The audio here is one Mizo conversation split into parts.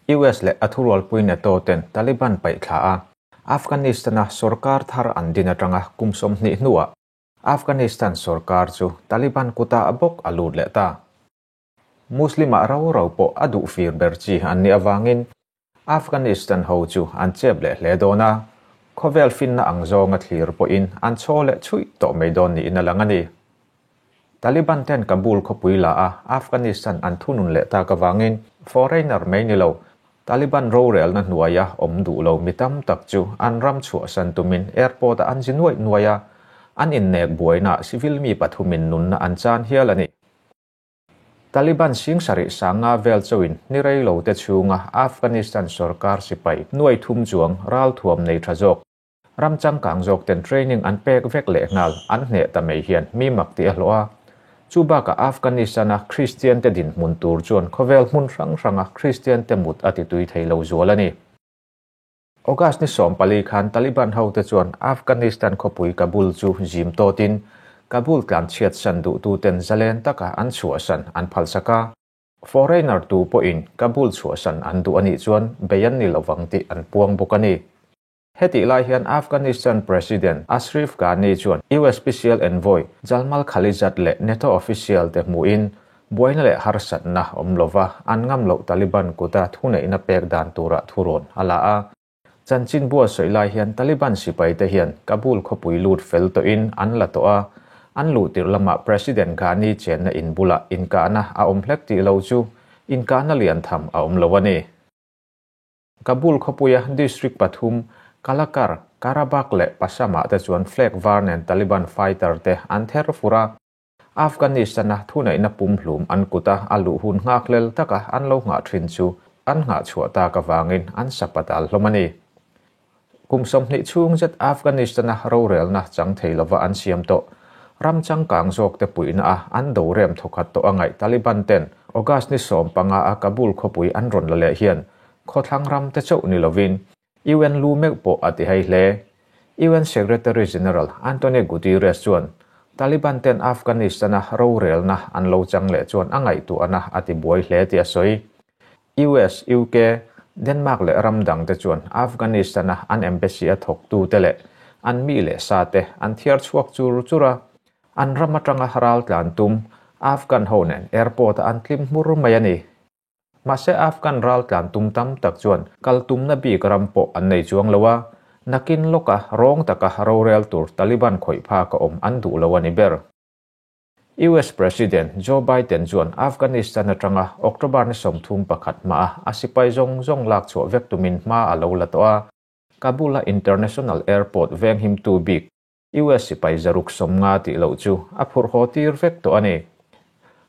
US leh a thurualpui NATO ten Taliban paih thla a, Afghanistan-a sorkar thar an din atanga kum 20 hnuah Afghanistan sorkar chu Taliban kutah bawk a lut leh ta. Muslim-ah rau rau pawh a duh fir ber chi an nih avangin Afghanistan ho chu an chep leh hle dawn a, khawvel finna ang zawnga thlir pawhin an chaw leh chhuih tawh mai dawn niin a lang a ni. Taliban ten Kabul khawpui la a Afghanistan an thunun leh tak avangin foreigner mai ni lo, Taliban rorelna hnuaia awm duh lo mi tam tak chu an ram chhuahsan tumin airport ah an zi nuaih nuaih a, an innek buainaah civil mi pathumin nunna an chan hial a ni. Taliban 70,000 sanga vel chauhin ni rei lo te chhunga Afghanistan sorkar sipai nuai thum chuang ralthuam nei tha zawk, ram changkang zawk ten training an pek vek leh nghal an hneh ta mai hian mi mak tih a hlawh a. Chu bakah Afghanistan-a Kristian te dinhmun tur chuan khawvel hmun hrang hranga Kristian te mut a ti tui thei lo zual a ni. August ni 14 khan Taliban hote chuan Afghanistan khawpui Kabul chu zim tawtin Kabul tlan chhiat san duhtuten zalen taka an chhuahsan an phalsak a. Foreigner tu pawhin Kabul chhuahsan an duh a nih chuan bei an ni lovang tih an puang bawk a ni. Hetih lai hian Afghanistan President Ashraf Ghani chuan US Special Envoy Zalmal Khalilzad leh NATO official te hmuhin buaina leh harsatna awm lova an ngam loh Taliban kuta thuneihna pek dan turah thurawn a la a. Chanchin bua sawi lai hian Taliban sipai te hian Kabul khawpui lut fel tawhin an la tawh a, an luh tirh lamah President Ghani chenna in bulah inkahna a awm hlek tih lo chu inkahna lian tham a awm lo a ni. Kabul khawpuia district pathum Kalakar, Karabakh leh Pashamah te chuan flag var nen Taliban fighter te an ther fur a. Afghanistan-a thuneihna pumhlum an kuta a luh hun nghakhlel taka an lo nghah thin chu an nghah chhuah tak avangin an sapatal hlawm a ni. Kum 20 chhung zet Afghanistan-a rorelna chang thei lova an siam tawh. Ram changkang zawk te puihna a an do rem thawkhat tawh a ngaih Taliban ten August ni 15 a Kabul khawpui an rawn la leh hian khawthlang ram te chauh ni lovin UN lu meuh pawh a ti hei hle. UN Secretary General Antonio Guterres chuan Taliban ten Afghanistan-a rorelna an lo chang leh chuan a ngaihtuahna a ti buai hle tih a sawi. US, UK, Denmark leh ram dang te chuan Afghanistan-a an embassy a thawktu te leh an mi leh sa te an thiar chhuak chur chur a, an ram atanga ral tlan tum Afghan ho nen airport-a an tlim hmur mai a ni. Mahse Afghan ral tlan tum tam tak chuan kal tumna bik ram pawh an nei chuang lo a, nakin lawka rawng taka rorel tur Taliban khawih phak a awm an duh lo a ni ber. US President Joe Biden chuan Afghanistan atanga October ni 31 hma a sipai zawng zawng lak chhuah vek tumin hma a lo la tawh a, Kabul-a International Airport veng him tu bik US sipai 650 tih loh chu a phurh haw tir vek tawh a ni.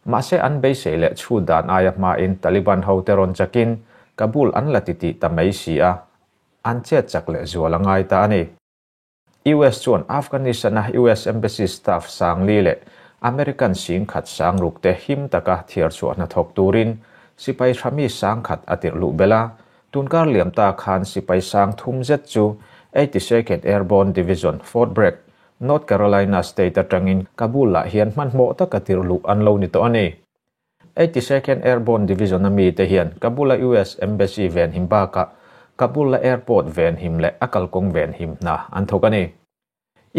Mahse an beisei leh chhut dan aia hmain Taliban ho te rawn chakin Kabul an la titih ta mai si a, an chet chak leh zual a ngai ta a ni. US chuan Afghanistan-a US Embassy staff 40 leh American 10,000 sangruk te him taka thiar chhuahna thawk turin sipai thrami 10,000 a tirh luh bel a, tunkar liam ta khan sipai 30,000 zet chu 82nd Airborne Division Fort Bragg, North Carolina State atangin Kabul ah hian hmanhmawh taka tirh luh an lo ni tawh a ni. 82nd Airborne Division a mi te hian Kabul-a US Embassy ven him bakah Kabul-a airport ven him leh a kalkawng ven him hna an thawk a ni.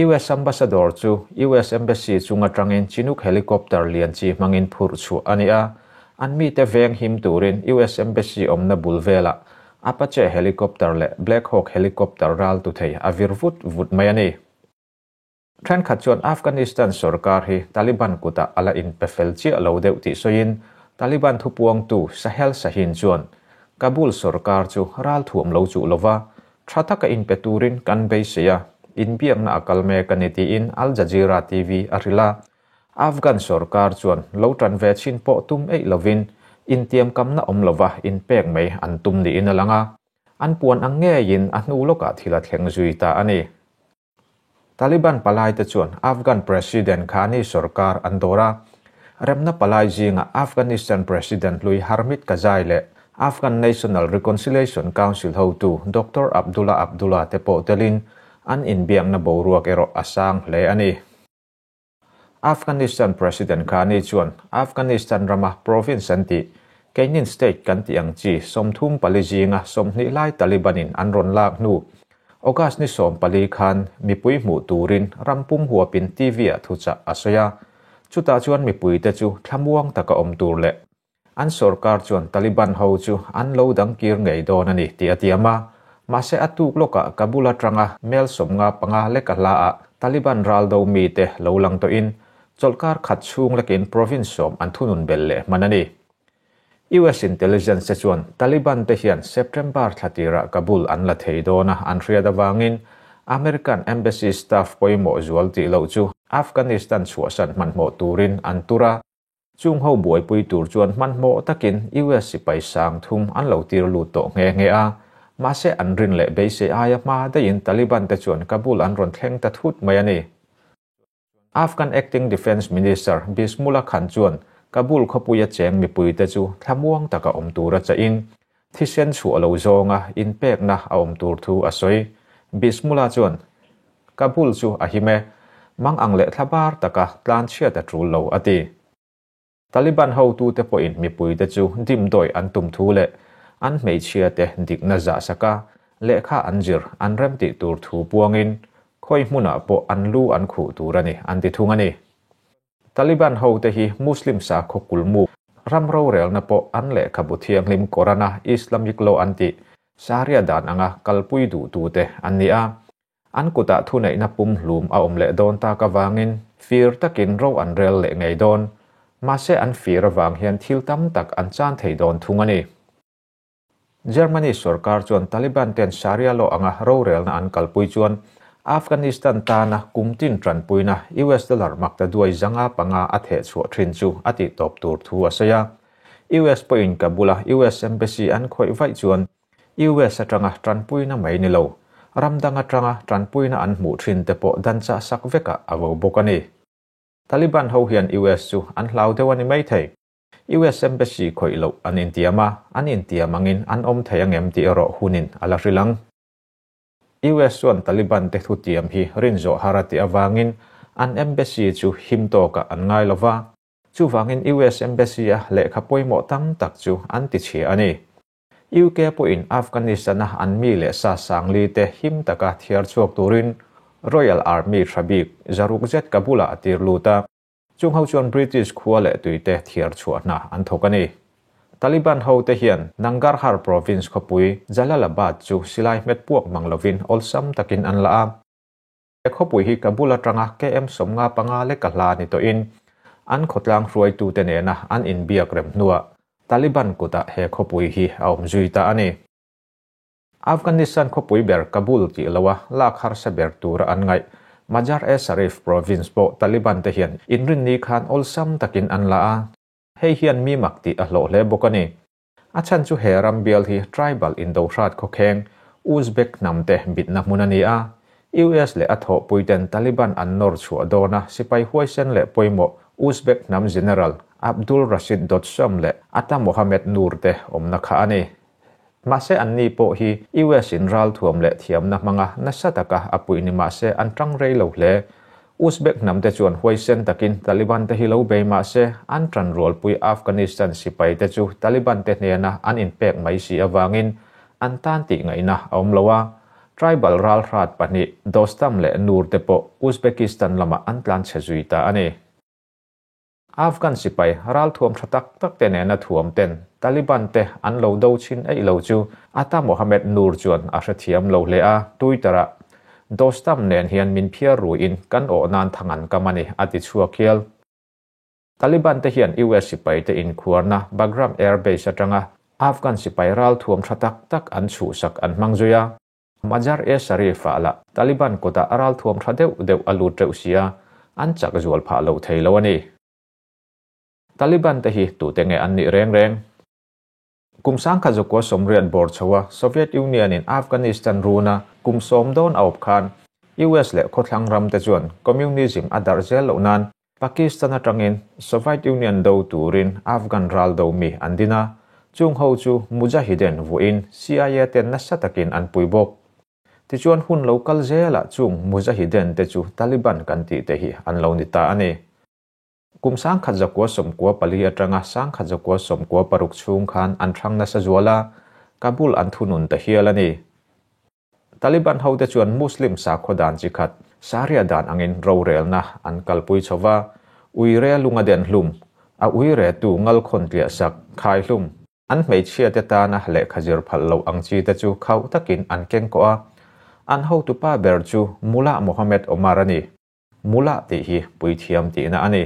US Ambassador chu US Embassy chung atangin Chinook helicopter lian chi hmangin phurh chhuah a ni a, an mi te veng him turin US Embassy awmna bul velah Apache helicopter leh Black Hawk helicopter ral tu thei a vir vut vut mai a ni. Thenkhat chuan Afghanistan sarkar hi Taliban kuta ala in pe fel chiah lo deuh tih sawiin Taliban thupuang tu Sahel Sahin chuan Kabul sarkar chu ral thuam lo chu lova tha taka in pe turin kan beisei a, inbiakna a kal mek a ni tiin Al Jazeera TV a hril a. Afghan sarkar chuan lo tan ve chin pawh tum eih lovin intiam kamna awm lova in pek mai an tum niin a lang a, an puan ang ngeiin a hnu lawkah thil a thleng zui ta a ni. Taliban palai te chuan Afghan President Ghani sarkar an dawr a, remna palai zinga Afghanistan President lui Hamid Karzai leh Afghan National Reconciliation Council hotu Dr. Abdullah Abdullah te pawh telin an inbiakna boruak erawh a sang hle a ni. Afghanistan President Ghani chuan Afghanistan rama province an tih Keinin state kan tih ang chi 34 zinga 20 lai Taliban-in an rawn lak hnu August ni 14 khan mipui hmuh turin rampum huapin TV-ah thuchah a sawi a. Chutah chuan mipuite chu thlamuang taka awm tur leh an sorkar chuan Taliban ho chu an lo dang kir ngei dawn a ni tih a tiam a. Mahse a tuk lawkah Kabul atanga mel 55 leka hlaah Taliban ral do mite lo lang tawhin chawlhkar khat chhung lekin province 10 an thunun bel leh hman a ni. US intelligence te chuan Taliban te hian September thlatira Kabul an la thei dawn a an hriat awangin American Embassy staff pawimawh zual tih loh chu Afghanistan chhuahsan hmanhmawh turin an tur a. Chung ho buaipui tur chuan hmanhmawh takin US sipai 3000 an lo tir lut tawh nghe nghe a. Mahse an rin leh beisei aia hma daihin Taliban te chuan Kabul an rawn thleng ta thut mai a ni. Afghan Acting Defence Minister Bismillah Khan chuan Kabul khawpuia cheng mipuite chu thlamuang taka awm tura chahin thisen chhuah lo zawnga inpekna a awm tur thu a sawi. Bismillah chuan Kabul chu a him e, mang ang leh thlabar taka tlan chhiat a tul lo a ti. Taliban ho tu te pawhin mipuite chu dimdawi an tum thu leh an hmeichhia te dikna zah saka lehkha an zir an rem tih tur thu puangin khawi hmunah pawh an lu an khuh tur a ni an ti thung a ni. Taliban ho te hi Muslim sakhaw kulmu ram rorelna pawh an lehkhabu thianghlim Korana Islamic law an tih Sharia dan anga kalpui duh tu te an ni a. An kutah thuneihna pum hlum a awm leh dawn tak awangin fir takin ro an rel leh ngei dawn. Mahse an fir awang hian thil tam tak an chan thei dawn thung a ni. Germany sorkar chuan Taliban ten Sharia law anga rorelna an kalpui chuan Afghanistan tana kumtin tanpuina US dollar makta duai zanga panga a theh chhuah thin chu a tih tawp tur thu a sawi a. US pawhin Kabula US Embassy an khawih vaih chuan US atanga tanpuina mai ni lo. Ramdang atanga tanpuina an hmuh thin te pawh dan cha sak veka a vo bawk a ni. Taliban ho hian US chu an hlau deuh a ni mai thei. US Embassy khawih loh an intiam a, an intiam angin an awm thei angem tih erawh hunin a la hrilang. US chuan Taliban te thu tiam hi rin zawh har a tih awangin an embassy chu him tawkah an ngai lova. Chuwangin US Embassy a lehkha pawimawh tam tak chu an ti chhia a ni. UK pawhin Afghanistan a an mi leh sa sangli te him taka thiar chhuak turin Royal Army thabik zaruk zet Kabula a tir lut a. Chung ho chuan British khua leh tuite thiar chhuahna an thawk a ni. Taliban ho te hian Nangarhar province khawpui Jalalabad chu silai hmet puak mang lovin awlsam takin an la a. Khawpui hi Kabul atanga KM 55 leka hla ni tawhin an khawtlang hruaitu te nena an inbiak rem hnuah Taliban kutah he khawpui hi a awm zui ta a ni. Afghanistan khawpui ber Kabul tih loa lak harsa ber tura an ngaih Mazar-e-Sharif province pawh Taliban te hian inrin ni khan awlsam takin an la a. Hei hian mi mak tih a hlawh hle bawk a ni. A chan chu he ram bial hi tribal Indo-hrat khawkheng Uzbek hnam te bitna hmun a ni a. US leh a thawhpui ten Taliban an nawr chhuah dawn a sipai huaisen leh pawimawh Uzbek hnam General Abdul Rashid Dostum leh Ata Mohammed Nur te awmna kha a ni. Mahse an ni pawh hi US in ral thuam leh thiamna hmanga nasa taka a pui ni mahse an tang rei lo hle. Uzbek hnam te chuan huaisen takin Taliban te hi lo bei mahse an tan rualpui Afghanistan sipai te chu Taliban te hnena an inpek mai si awangin an tan tih ngaihna a awm lo a. Tribal ral hrat pahnih Dostum leh Nur te pawh Uzbekistan lama an tlan chhe zui ta a ni. Afghan sipai ral thuam tha tak tak te nena thuam ten Taliban te an lo do chin ei lo chu Ata Mohammed Nur chuan a hrethiam lo hle a. Twitter a Dostum nen hian min phiar ruin kan aw nan thangan kamani a ti chhuak hial. Taliban te hian US sipai te inkhuarna Bagram Air Base atanga Afghan sipai ral thuam tha tak tak an chhu sak an hmang zui a. Mazar-e-Sharif ah la Taliban kutah ral thuam tha deuh deuh a lut reuh sia an chak zual phah lo thei lo a ni. Taliban te hi tute nge an nih reng reng. Kum 1980 bawr chhoa Soviet Union in Afghanistan runa kum 10 dawn a awp khan US leh khawthlang ram te chuan communism a darh zel loh nan Pakistan atangin Soviet Union do turin Afghan ral do mi an din a. Chung ho chu Mujahideen vuin CIA ten nasa takin an pui bawk. Tichuan hun lo kal zela chung Mujahideen te chu Taliban kan tih te hi an lo ni ta a ni. Kum 1994 atanga 1996 chhung khan an hrang nasa zual a, Kabul an thunun ta hial a ni. Taliban hote chuan Muslim sakhaw dan chi khat, Sharia dan angin rorelna an kalpui chho va, uire lunga den hlum, a uire tu ngal khawn tliah sak, khai hlum, an hmeichhia te tana lehkha zir phal loh ang chi te chu khauh takin an keng kawh a, an hotupa ber chu Mullah Mohammed Omar a ni. Mullah tih hi puithiam tihna a ni.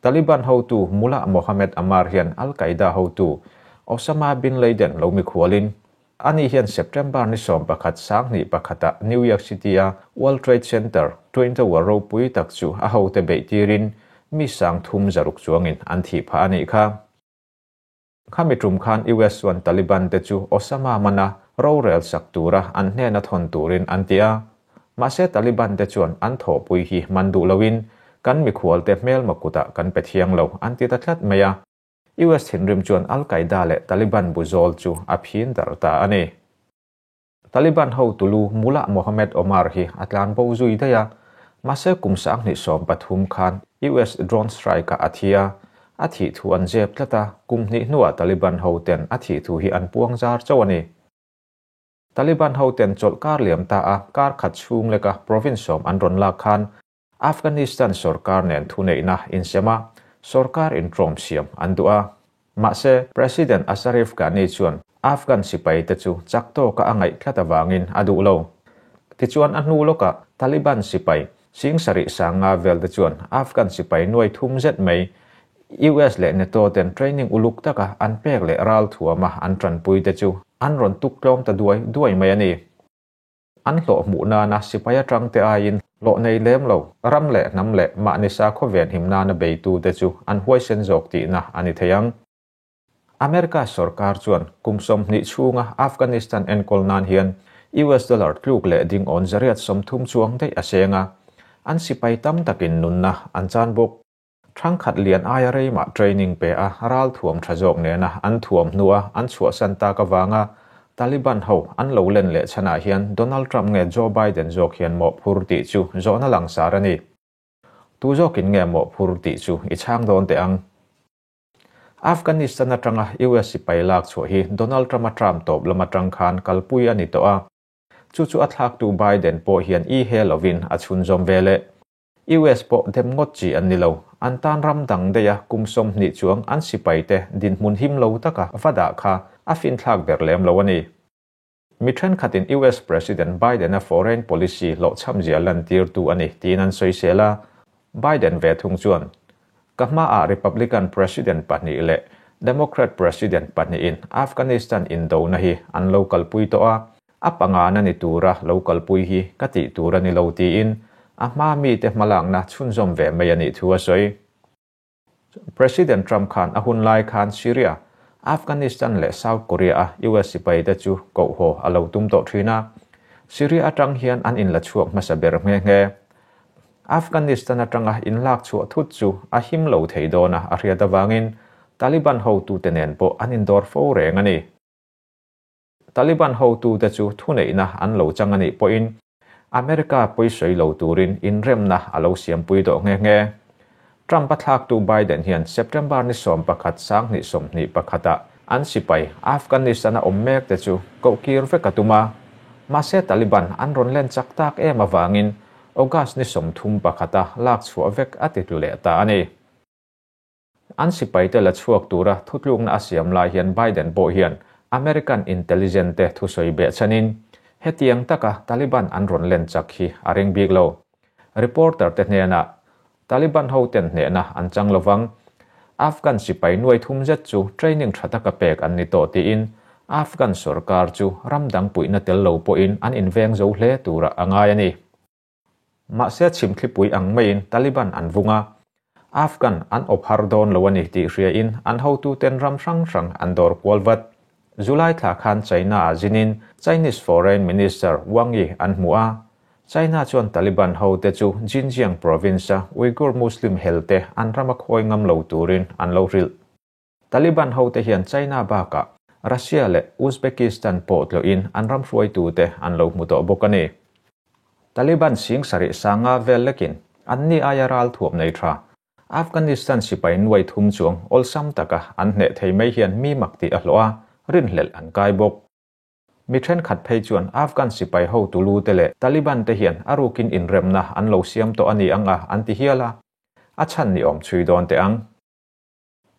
Taliban hotu Mullah Mohammed Amar hian Al Qaeda hotu Osama bin Laden lo mikhualin, ani hian September ni 11 2001 ah New York City a World Trade Center Twin Tower ropui tak chu a hote beih tirin mi 3600 chuangin an thih phah a nih kha. Khami tum khan US chuan Taliban te chu Osama mana rorel sak tura an hnena thawn turin an ti a. Mahse Taliban te chuan an thawhpui hi man duh loin kan mikhual te hmel makuta kan pe thiang lo an ti ta tlat mai a. US thinrim chuan Al Qaeda leh Taliban buzawl chu a phin dar ta a ni. Taliban ho tulu Mullah Mohammed Omar hi a tlan bo zui daih a, mahse kum 2013 khan US drone strike ah a thi a, a thih thu an zep tlat a, kum hnih hnuah Taliban ho ten a thih thu hi an puang zar chauh a ni. Taliban ho ten chawlh kar liam ta a, kar khat chhung leka province sawm an rawn lak khan Afghanistan sorkar nen thuneihna insem a, sorkar intrawm siam an duh a. Mahse, President Ashraf Ghani chuan Afghan sipai te chu chak tawka a ngaih tlat avangin a duh lo. Tichuan a hnu lawkah Taliban sipai 75,000 vel te chuan Afghan sipai nuai thum zet mai US leh NATO ten training uluk taka an pek leh ral thuama an tanpui te chu an rawn tuk tlawm ta duai duai mai a ni. An hlawh hmuh nana sipai atang te aiin hlawh nei lem lo, ram leh hnam leh mahni sakhaw ven him nana beitu te chu an huaisen zawk tihna a ni thei ang. America sorkar chuan kum 20 chhunga Afghanistan enkawl nan hian US dollar tluk leh ding awn 130 chuang daih a seng a, an sipai tam takin nunna an chan bawk. Thangkhat lian aia reima training pe a ral thuam tha zawk nena an thuam hnua an chhuahsan tak awanga Taliban ho an lo len leh chanah hian Donald Trump nge Joe Biden zawk hian mawh phur tih chu zawhna langsar a ni. Tu zawkin nge mawh phur tih chu i chhang dawn teh ang. Afghanistan atanga US sipai lak chhuah hi Donald Trump a tram tawp lam atang khan kalpui a ni tawh a. Chu chu a thlak tu Biden pawh hian i he lovin a chhun zawm ve le. US pawh dem ngawt chi an ni lo. An tan ram dang daih a kum 20 chuang an sipai te dinhmun him lo taka vada kha a fin thlak ber lem lo a ni. Mi thenkhatin US President Biden a foreign policy hlawh cham zia lan tir tu a ni tiin an sawisel a. Biden ve thung chuan ka hma a Republican President pahnih leh Democrat President pahnihin Afghanistan indona hi an lo kalpui tawh a, a panga na ni tura lo kalpui hi ka tih tur a ni lo tiin a hma mi te hmalakna chhunzawm ve mai a nih thu a sawi. President Trump khan a hun lai khan Syria, Afghanistan leh South Korea a US sipai te chu koh haw a lo tum tawh thin a. Syria atang hian an in la chhuak hmasa ber nghe nghe. Afghanistan atanga in lak chhuah thut chu a him lo thei dawn a a hriat awangin Taliban ho tu te nen pawh an indawr fo reng a ni. Taliban ho tu te chu thuneihna an lo chang a nih pawhin America pawisawih lo turin inremna a lo siampui tawh nghe nghe. Trump a thlak tu Biden hian September ni 11 2021 ah an sipai Afghanistan a awm mek te chu koh kir vek a tum a. Mahse Taliban an rawn len chak tak em awangin August ni 31 a lak chhuah vek a ti tlu leh ta a ni. An sipai te la chhuak tura thutlukna a siam lai hian Biden pawh hian American intelligence te thusawi beh chanin hetiang taka Taliban an rawn len chak hi a ring bik lo. Reporter te hnena Taliban ho ten hnehna an chang lovang. Afghan sipai nuai thum zet chu training tha taka pek an ni tawh tiin Afghan sarkar chu ramdang puihna tel lo pawhin an inveng zo hle tura a ngai a ni. Mahse chhimthlipui ang maiin Taliban an vung a, Afghan an awp har dawn lo a ni tih hriain an hotu ten ram hrang hrang an dawr kual vat. July thla khan China a zinin Chinese Foreign Minister Wang Yi an hmu a. China chuan Taliban ho te chu Xinjiang province a Uyghur Muslim hel te an rama khawi ngam lo turin an lo hrilh. Taliban ho te hian China bakah Russia leh Uzbekistan pawh tloin an ram hruaitu te an lo hmu tawh bawk a ni. Taliban 75,000 vel lekin an ni aia ral thuam nei tha. Afghanistan sipai nuai thum chuang awlsam taka an hneh thei mai hian mi mak tih a hlawh a, rinhlelh an kai bawk. Mi thenkhat phei chuan Afghan sipai hotu lu te leh Taliban te hian a rukin inremna an lo siam tawh a ni ang a an ti hial a, a chhan ni awm chhui dawn teh ang.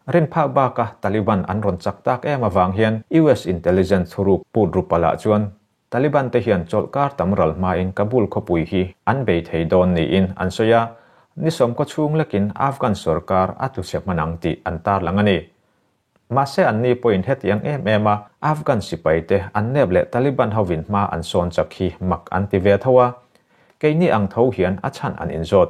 Rin phak baka Taliban an rawn chak tak em avang hian US intelligence thuruk put Rupala chuan Taliban te hian chawlhkar tam ral hmain Kabul khawpui hi an bei thei dawn niin an sawi a, ni sawmkaw chhung lekin Afghan sorkar a tlu chhe hman ang tih an tarlang a ni. Mahse anni pawhin hetiang em em a Afghan sipai te an nep leh Taliban hovin hma an sawn chak hi mak an ti ve tho a, keini ang tho hian a chhan an inzawt.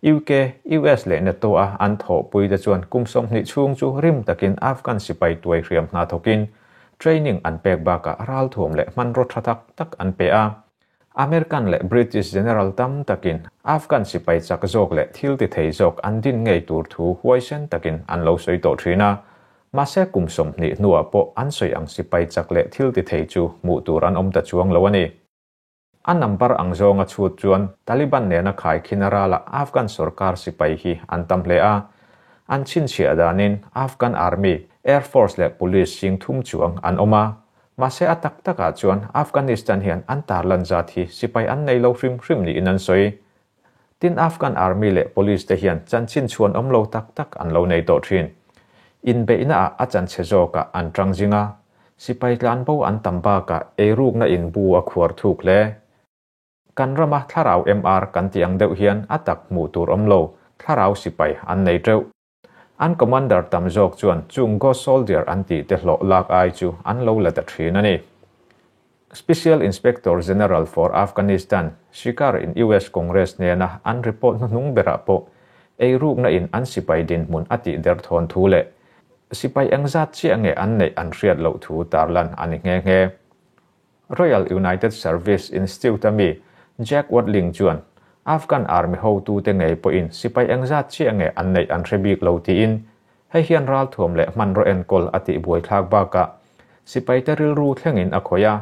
UK, US leh NATO a an thawhpui te chuan kum 20 chhung chu rim takin Afghan sipai tuai hriam hna thawkin training an pek bakah ralthuam leh hmanraw tha tak tak an pe a. American leh British general tam takin Afghan sipai chak zawk leh thil ti thei zawk an din ngei tur thu huaisen takin an lo sawi tawh thin a. Mahse kum 20 hnuah pawh an sawi ang sipai chak leh thil ti thei chu hmuh tur an awm ta chuang lo a ni. A number ang zawnga chhut chuan Taliban nena khaikhin a rala Afghan sorkar sipai hi an tam hle a. An chhinchhiah danin Afghan Army, Air Force leh Police sing thum chuang an awm a. Mahse a tak takah chuan Afghanistan hian an tarlan zat hi sipai an nei lo hrim hrim niin an sawi. Tin Afghan Army leh Police te hian chanchin chhuan awm lo tak tak an lo nei tawh thin. Inbeihna ah a chanchhe zawkah an tang zing a, sipai tlan bo an tam bakah eirukna in bu a khuar thuk hle. Kan rama thlarau MR kan tih ang deuh hian a tak hmuh tur awm lo, thlarau sipai an nei teuh. An commander tam zawk chuan chung ghost soldier an tih te hlawh lak ai chu an lo la ta thin a ni. Special Inspector General for Afghanistan, Shikar in US Congress nena an report hnuhnung berah pawh eirukna in an sipai dinhmun a tih der thawn thu leh sipai engzat chiah nge an neih an hriat loh thu tarlan a ni nghe nghe. Royal United Service Institute a mi Jack Watling chuan Afghan Army hotu te ngei pawhin sipai engzat chiah nge an neih an hre bik lo tiin hei hian ralthuam leh hmanraw enkawl a tih buaithlak bakah sipai te rilru thlengin a khawih a,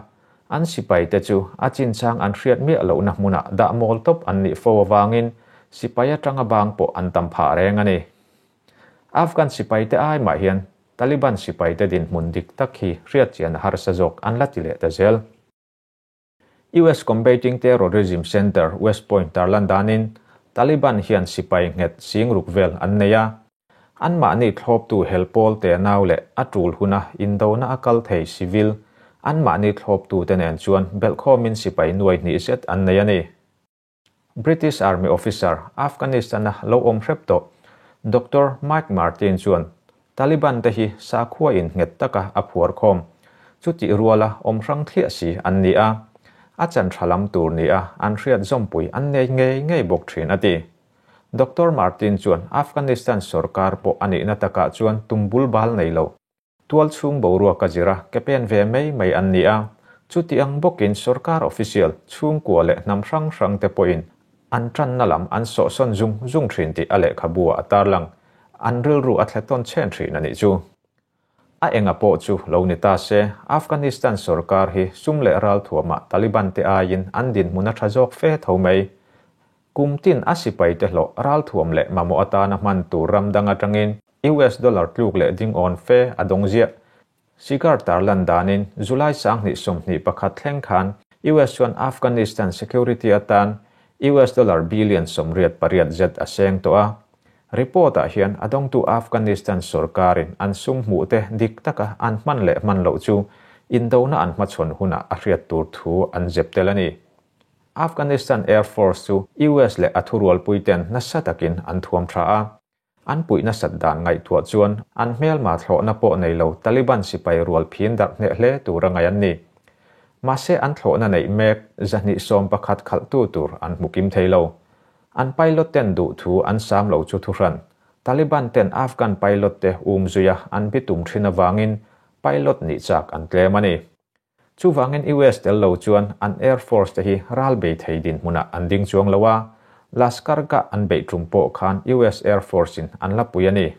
an sipai te chu a chinchang an hriat miah lohna hmunah dah mawl tawp an nih fo avangin sipai atanga bang pawh an tam phah reng a ni. Afghan sipai te ai mah hian Taliban sipai te dinhmun dik tak hi hriat chian a harsa zawk an la ti leh ta zel. US Combating Terrorism Center, West Point tarlan danin Taliban hian sipai nghet sing ruk vel an nei a. Anmahni thlawptu hel pawl te nau leh a tul huna indona a kal thei civil anmahni thlawptu te nen chuan belhkhawmin sipai nuai hnih zet an nei a ni. British Army officer Afghanistan a lo awm hrep tawh Doctor Mike Martin chuan Taliban te hi sakhua in nghet taka a phuar khawm chutih ruala awm hrang thliah si an ni a, a chan tha lam tur ni a an hriat zawmpui an nei ngei ngei bawk thin a ti. Doctor Martin chuan Afghanistan sorkar pawh a nihna takah chuan tumbul bal nei lo. Tual chhung boruak a zir a, ke pen ve mai mai an ni a. Chuti ang bawkin sorkar official, chhungkua leh hnam hrang hrang te pawhin an tanna lam an sawhsawn zung zung thin tih a lehkhabu ah a tarlang. An rilru a thletawn chhen thin a nih chu. A enga pawh chu lo ni ta se, Afghanistan sorkar hi sum leh ralthuamah Taliban te aiin an dinhmun a tha zawk fe tho mai. Kum tin a sipai te hlawh ralthuam leh mamawh atana hman tur ram dang atangin US dollar tluk leh ding awn fe a dawng ziah. Sigar tarlan danin July 2021 thleng khan US chuan Afghanistan security atan US dollar billion 88 zet a seng tawh a. Report ah hian a dawngtu Afghanistan sorkarin an sum hmuh te dik taka an hman leh hman loh chu indona an hmachhawn hunah a hriat tur thu an zep tel a ni. Afghanistan Air Force chu US leh a thurualpui ten nasa takin an thuam tha a. An puihna sat dan ngaihtuah chuan an hmelma thlawhna pawh nei lo Taliban sipai rual phin darh hneh hle tur a ngai an ni. Mahse an thlawhna neih mek 211 khalhtu tur an hmu kim thei lo. An pilot ten duh thu an sam lo chu thuhran. Taliban ten Afghan pilot te um zuia an bitum thin awangin pilot ni chak an tlem a ni. Chuwangin US tel lo chuan an Air Force te hi ral bei thei din hmuna an ding chuang lo a, Lashkar Gah an bei tum pawh khan US Air Force in an la pui a ni.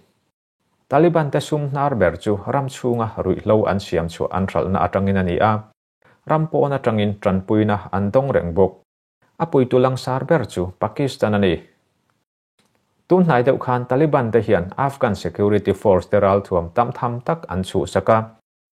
Taliban te sum hnar ber chu ram chhunga ruihhlo an siam chu an hralhna atangin a ni a, ram pawn atangin tanpuina an dawng reng bawk. A puitu langsar ber chu Pakistan a ni. Tun hnai deuh khan Taliban te hian Afghan security force te ralthuam tam tham tak an chhuhsak a.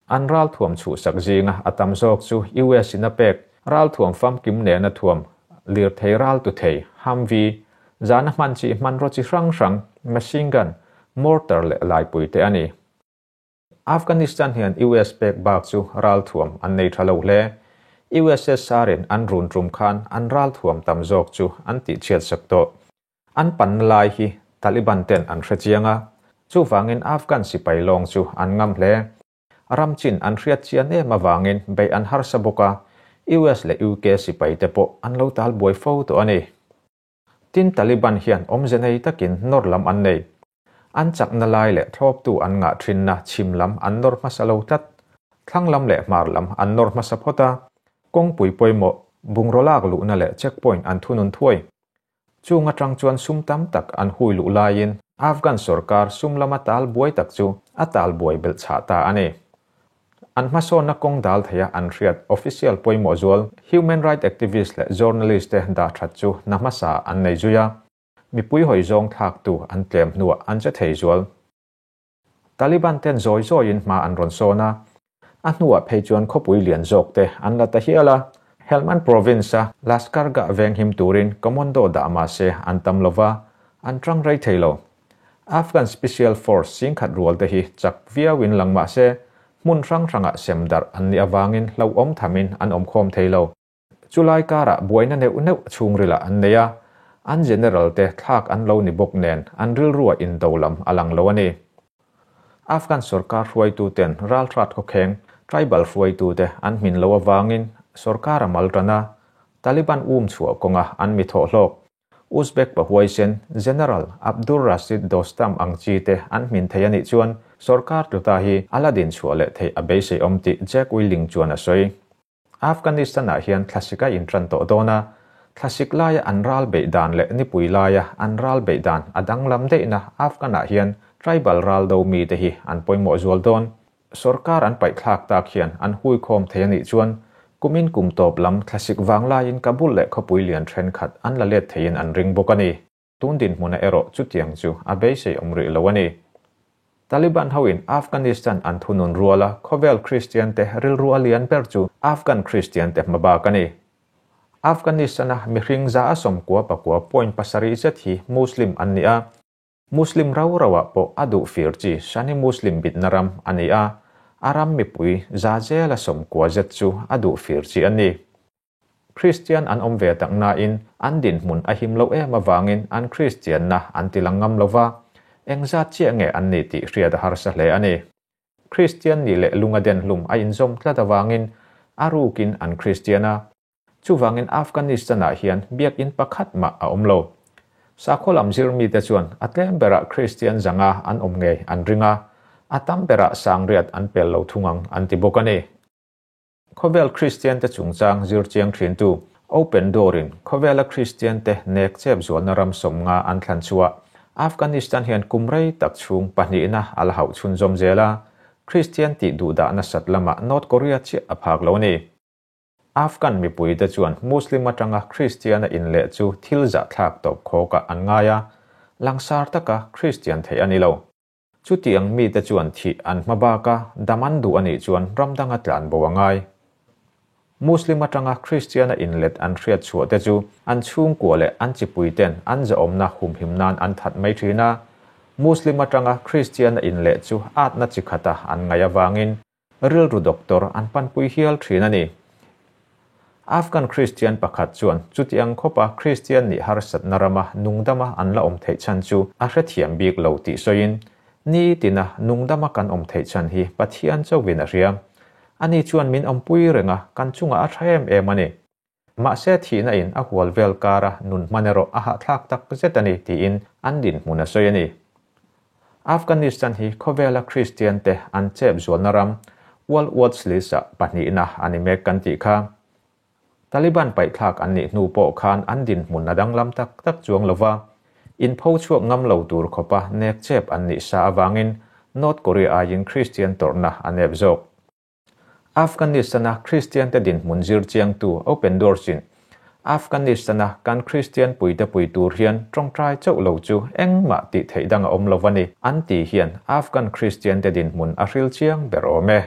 An ralthuam chhuhsak zinga a tam zawk chu US in a pek ralthuam famkim nena thuam, lirthei raltu thei, Humvee, zana hman chi hmanraw chi hrang hrang, machine gun, mortar leh laipui te a ni. Afghanistan hian US pek bak chu ralthuam an nei tha lo hle. USSR in an run tum khan an ralthuam tam zawk chu an tihchhiat sak tawh. An panna lai hi Taliban ten an hre chiang a, chuvangin Afghan sipai lawng chu an ngam hle. Ram chin an hriat chian em avangin beih an harsa bawk a, US leh UK sipai te pawh an lo tal buai fo tawh a ni. Tin Taliban hian awmze nei takin nawr lam an nei. An chakna lai leh thlawptu an ngah thinna chhim lam an nawr hmasa lo tlat. Thlang lam leh hmar lam an nawr hmasa phawt a, kawngpui pawimawh, bungraw lak luhna leh checkpoint an thunun thuai. Chung atang chuan sum tam tak an hui luh laiin Afghan sorkar sum lama tal buai tak chu a tal buai belh chhah ta a ni. An hmasawnna kawng dal theia an hriat official pawimawh zual human right activist leh journalist te dah that chu hna hmasa an nei zui a, mipui hawi zawng thlaktu an tlem hnuah an che thei zual. Taliban ten zawi zawiin hma an rawn sawn a, a hnuah phei chuan khawpui lian zawk te an la ta hial a. Helmand Province-a Lashkargah venghim turin commando dah mah se an tam lo va, an tang rei thei lo. Afghan Special Force singkhat rual te hi chak viauin lang mah se, hmun hrang hrangah sem darh an nih avangin hlauhawm thamin an awm khawm thei lo. Chulai karah buaina neuh neuh chhungrilah an nei a, an general te thlak an lo ni bawk nen an rilrua indo lam a lang lo a ni. Afghan sorkar hruaituten ralhrat khawkheng tribal hruaitute an hmin lo avangin sorkar a mal tan a, Taliban um chhuah kawnga an mi thawhhlawk Uzbek pahuaisen General Abdul Rashid Dostum ang chi te an hmin thei a nih chuan sorkar tluta hi a la din chhuah leh theih a beisei awm tih Jack Willing chuan a sawi. Afghanistan-ah hian thlasik a intran tawh dawn a, thlasik laia an ral beih dan leh nipui laia an ral beih dan a danglam daihna Afghan-ah hian tribal ral do mite hi an pawimawh zual dawn. Sorkar an paihthlak tak hian an huikhawm thei a nih chuan kumin kum tawp lam thlasik vang laiin Kabul leh khawpui lian thenkhat an la let theiin an ring bawk a ni. Tun dinhmuna erawh chutiang chu a beisei awm rih lo a ni. Taliban hoin Afghanistan an thunun ruala khawvel Kristian te rilru a lian ber chu Afghan Kristian te hma bak a ni. Afghanistan-a mihring za a 99.7 zet hi Muslim an ni a. Muslim rau rauah pawh a duh fir chi Sunni Muslim bitna ram a ni a, a ram mipui za zela 90 zet chu a duh fir chi an ni. Kristian an awm ve tak nain an dinhmun a him lo em avangin an Kristianna an ti lang ngam lo va, engzat chiah nge an ni tih hriat a harsa hle a ni. Kristian nih leh lunga den hlum a inzawm tlat avangin a rukin an Kristian a, chuvangin Afghanistan-ah hian biakin pakhat mah a awm lo. Sakhaw lam zir mite chuan a tlem berah Kristian zanga an awm ngei an ring a, a tam berah sangriat an pel lo thung ang an ti bawk a ni. Khawvel Kristian te chungchang zir chiang thintu Open Door-in khawvela Kristian te nek chep zualna ram sawmnga an thlan chhuah Afghanistan hian kum rei tak chhung pahnihna a la hauh chhunzawm zel a, Kristian tih duhdah nasat lamah North Korea chiah a phak lo a ni. Afghan mipui te chuan Muslim atanga Kristian a inleh chu thil zahthlak tawp khawkah an ngai a, langsar taka Kristian theih a ni lo. Chutiang mite chuan thih an hma bak a, dam an duh a nih chuan ram danga tlan bo a ngai. Muslim atanga Kristiana inlet an hriat chhuah te chu an chhungkua leh an chipui ten an zahawmna humhim nan an that mai thin a. Muslim atanga Kristiana inleh chu atna chi khata an ngaih avangin rilru doctor an panpui hial thin a ni. Afghan Kristian pakhat chuan chutiang khawpa Kristian nih harsatna rama nungdama an la awm theih chhan chu a hrethiam bik lo tih sawiin, Ni tina nungdama kan awm theih chhan hi Pathian chauhin a hria. Ani chuan min awmpui reng a, kan chungah a tha em em a ni. Mahse thihna in a hual vel kara nun hman erawh a hahthlak tak zet a ni tiin an dinhmun a sawi a ni. Afghanistan hi khawvela Kristian te an chep zualna ram World Watch List ah pahnihna a ni mek kan tih kha. Taliban paihthlak an nih hnu pawh khan an dinhmun a danglam tak tak chuang lova, inpho chhuak ngam lo tur khawpa nek chep an nih sa avangin North Korea aiin Kristian tawrhna a nep zawk. Afghanistan-a Kristian te dinhmun zir chiangtu Open Doors-in Afghanistan-a kan Kristian puite pui tur hian tawngtai chauh lo chu engmah tih theih dang a awm lo a ni, an ti hian Afghan Kristian te dinhmun a hril chiang ber awm e.